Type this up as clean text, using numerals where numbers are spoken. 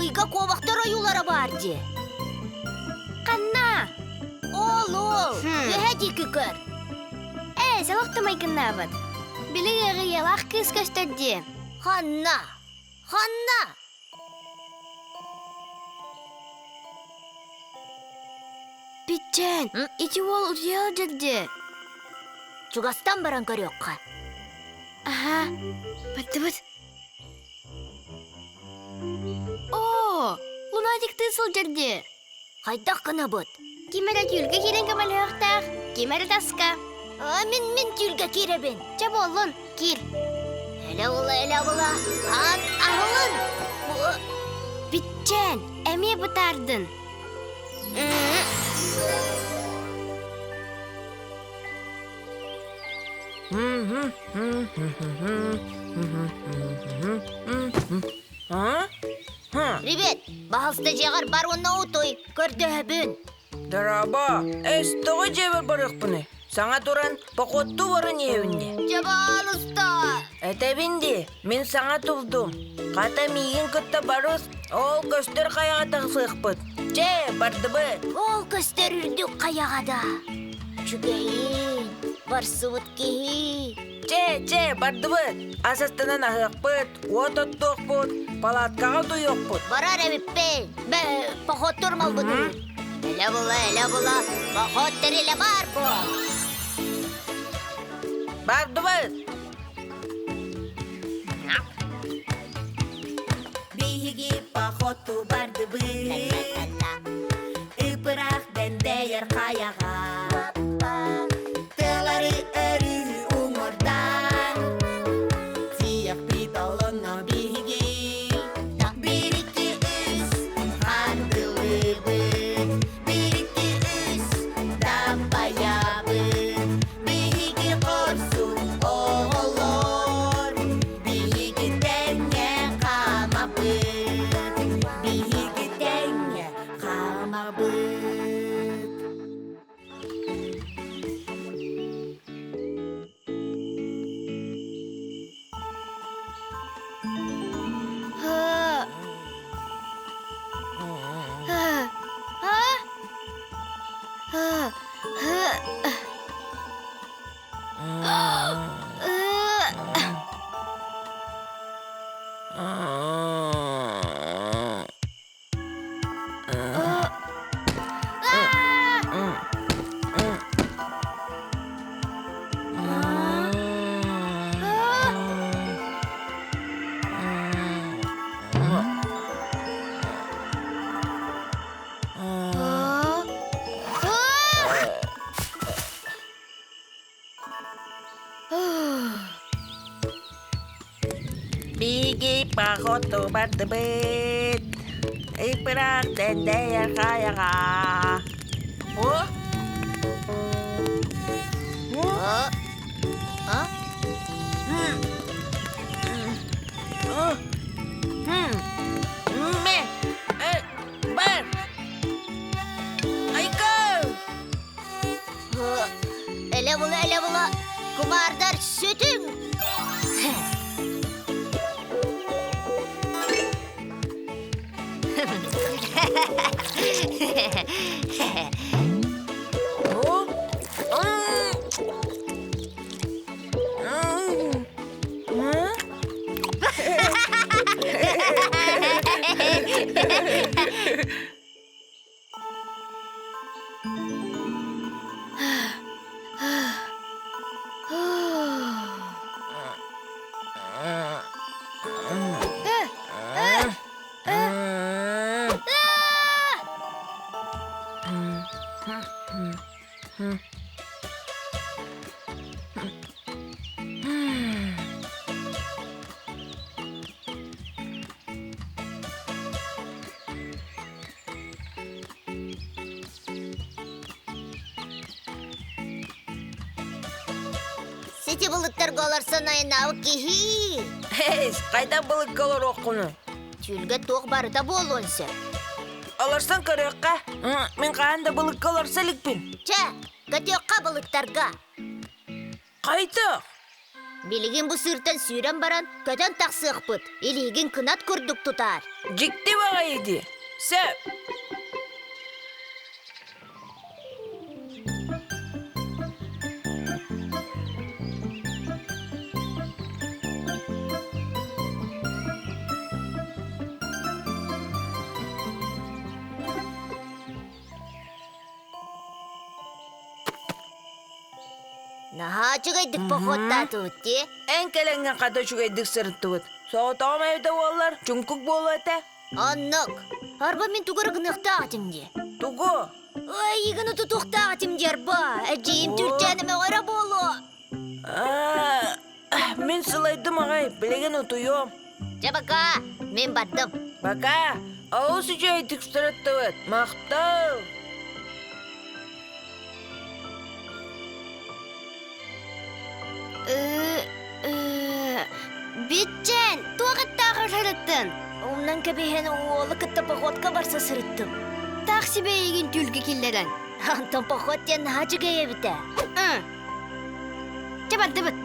Ыйга куобахтар ойуулара баар дии. Ханна? Ол, ол, үөһэ диэки көр. Ээ, солох да майгыннаабат. Били ыаҕыйалаах кыыс көстөр дии. Ханна? Ханна? Биччээн, ити уол утуйа сылдьар дии. Чугастан баран көрүөххэ. Аһаа, бардыбыт. Оо, лунатиктыы сылдьар дии. Хайдах гынабыт? Ким эрэ түүлгэ киирэн көмөлөһүөхтээх, ким эрэ таска. А, мин мин түүлгэ киирэбин. Чэ буоллун, киир. Элэ була, элэ була, аан аһылын. Биччээн, эмиэ бытаардын. А? Привет! Баһалста дьиэҕэр бар уонна утуй, көрдөһөбүн. Дорообо, эс тоҕо дьиэбэр барыахпыный? Саҥа туран, походтуу баран иһэбин дии. Дьабаалыста! Этэбин дии, мин саҥа турдум. Хата миигин кытта барыс, ол көстөр хайаҕа тахсыахпыт. Чэ, бардыбыт. Ол көстөр үрдүк хайаҕа да. Үчүгэйин, барсыбыт киһи. Чэ, чэ, бардыбыт. Ас астанан аһыахпыт, уот оттуохпут, палаткаҕа утуйуохпут. Барар эбиппин. Бэ, поход турмалбытын. Элэ була, элэ була, поход тэрилэ бар буол. Бардыбыт. Биһиги походу бардыбыт Ыпыраах дэндэйэр хайаҕа Тыалары өрүһү уҥуордаан Тиэхпит олонно биһиги Биир икки үс хардылыыбыт Биир икки үс даппайабыт Биһиги хорсун оҕолор Биһиги тэҥҥэ хаамабыт Биһиги тэҥҥэ хаамабыт Биһиги походу бардыбыт. Ыпыраах дэндэйэр хайаҕа. О? А? А? Ме! Бар! Айка! Элэ була, элэ була, кумаардар сүтүҥ! Сити былыттарга олорсон айнаабыт киһи. Эй, хайдах былыкка олоруоххунуй? Түүлгэ туох барыта буолуон сөп. Олорсон көрүөххэ. Мин хаһан да былыкка олорсо иликпин. Чэ, көтүөххэ былыттарга. Хайдах? Билигин бу сыыртан сүүрэн баран, көтөн тахсыахпыт. Илиигин кынат курдук тутаар. Дьикти баҕайы дии. Сөп. Наһаа үчүгэйдик походтаатыбыт дии. Эн кэлэҥҥин хата үчүгэйдик сырыттыбыт. Соҕотоҕум эбитэ буоллар, чуҥкук буолуо этэ. Оннук. Арба мин тугу эрэ гыныахтаах этим дии. Тугу? Эйигин тутуохтаах этим дии арба. Эдьиийим түрчээнэ мөҕөрө буолуо. Мин сылайдым аҕай, билигин утуйуом. Дьэ пока, мин бардым. Пока, олус үчүгэйдик сырыттыбыт. Махтал. Бүтчэн, туох аттааҕар сырыттын? Умнан кэбиһэн уолу кытта походка барса сырыттым. Таах себе эйигин түүлгэ киллэрэн. Антон поход диэн наһаа үчүгэй эбитэ. Чэ бардыбыт.